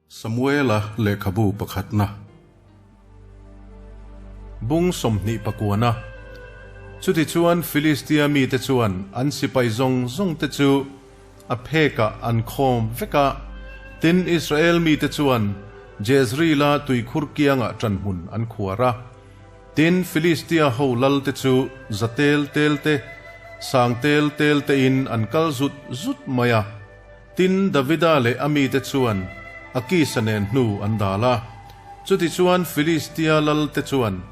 Samuela lehkhabu pakhatna. Bung 20 pakuana. Chutichuan Filistia mite chuan an sipai zawng zawngte chu a phekah an khawm vek a, tin Israel mite chuan Jezreela tuikhur kiangah ṭanhmun an khuar a. Tin Filistia ho lalte chu za tel tel te, sang tel tel tein an kal zut zut mai a. Tin, Davida leh a mite chuan Akisa nen hnu an dal a. Chutichuan Filistia lalte chuan,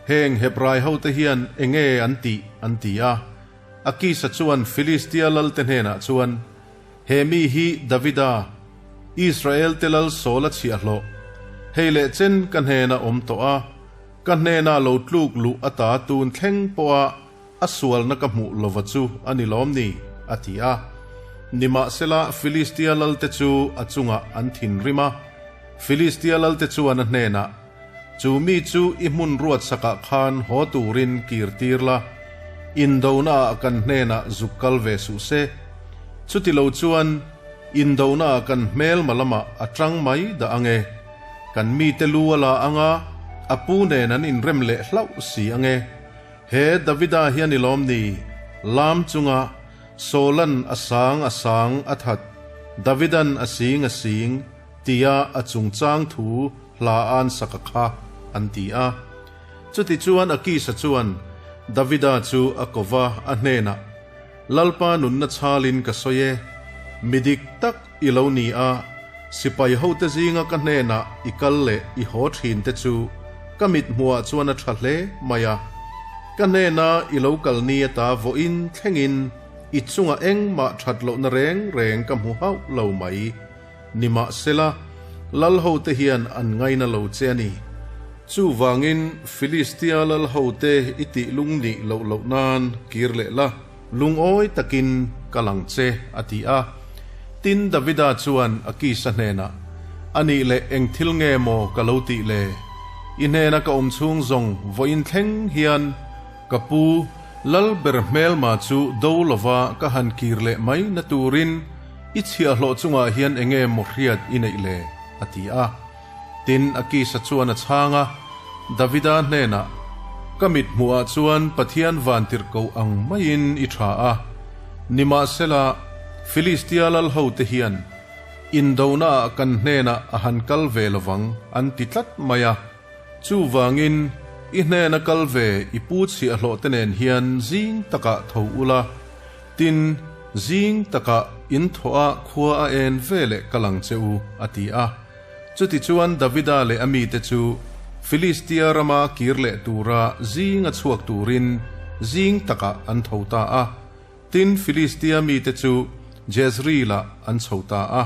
Heng Hebrai hote hian enge an tih? an ti a. Akisa chuan Filistia lalte hnenah chuan, He mi hi Davida, Israelte lal Saula chhiahhlawh, hei leh chen ka hnena awm tawh a, ka hnena lo tluk luh ata tun thleng pawha A sualna ka hmuh lova chu a ni lawm ni? a ti a. Nimahsela, Filistia lalte chu a chungah an thinrim a. Filistia lalte chuan a hnenah, Chu mi chu i hmun ruatsakah khan haw turin kir tir la, indonaah kan hnenah zuk kal ve suh se. Chuti lo chuan, indonaah kan hmelma lamah a tang mai dah ang e. Kan mite lu a la ang a, a pu nen an inrem leh hlauh si ang e. He Davida hian i lawm ni? Lam chunga Saulan a sang a sang a that, Davidan a sing a sing, tia a chungchang thu hla an sak a kha, an ti a. Chutichuan Akisa chuan Davida chu a ko va, a hnenah, Lalpa nunna chhalin ka sawi e, mi dik tak i lo ni a, sipai hote zinga ka hnenah i kal leh i haw thin te chu ka mithmuhah chuan a tha hle mai a. Ka hnena i lo kal ni ata vawiin thlengin i chungah engmah that lohna reng reng ka hmu hauh lo mai. Nimahsela, lal hote hian an ngaina lo che a ni. Chuvangin Filistia lal hote i tih lung nih loh loh nan kir leh la. Lungawi takin ka lang che, a ti a. Tin, Davida chuan Akisa hnenah, A nih leh eng thil nge maw ka lo tih le? I hnena ka awm chhung zawng vawiin thleng hian ka pu lal ber hmelma chu do lova ka han kir leh mai na turin i chhiahhlawh chungah hian enge maw hriat i neih le? a ti a. Tin, Akisa chuan a chhang a, Davida hnenah, Ka mit hmuhah chuan Pathian vantirhkoh ang maiin i tha a, nimahsela, Filistia lal hote hian indonaah kan hnenah a han kal ve lovang an ti tlat mai a. Chuvangin, i hnena kal ve i pu chhiahhlawhte nen hian zing takah tho ula, tin, zing takah in thawhah khua a en veleh kal ang che u, a ti a. Chutichuan Davida leh a mite chu Filistia rama kir leh tura zinga chhuak turin zing takah an tho ta a. Tin, Filistia mite chu Jezreel-ah an chho ta a.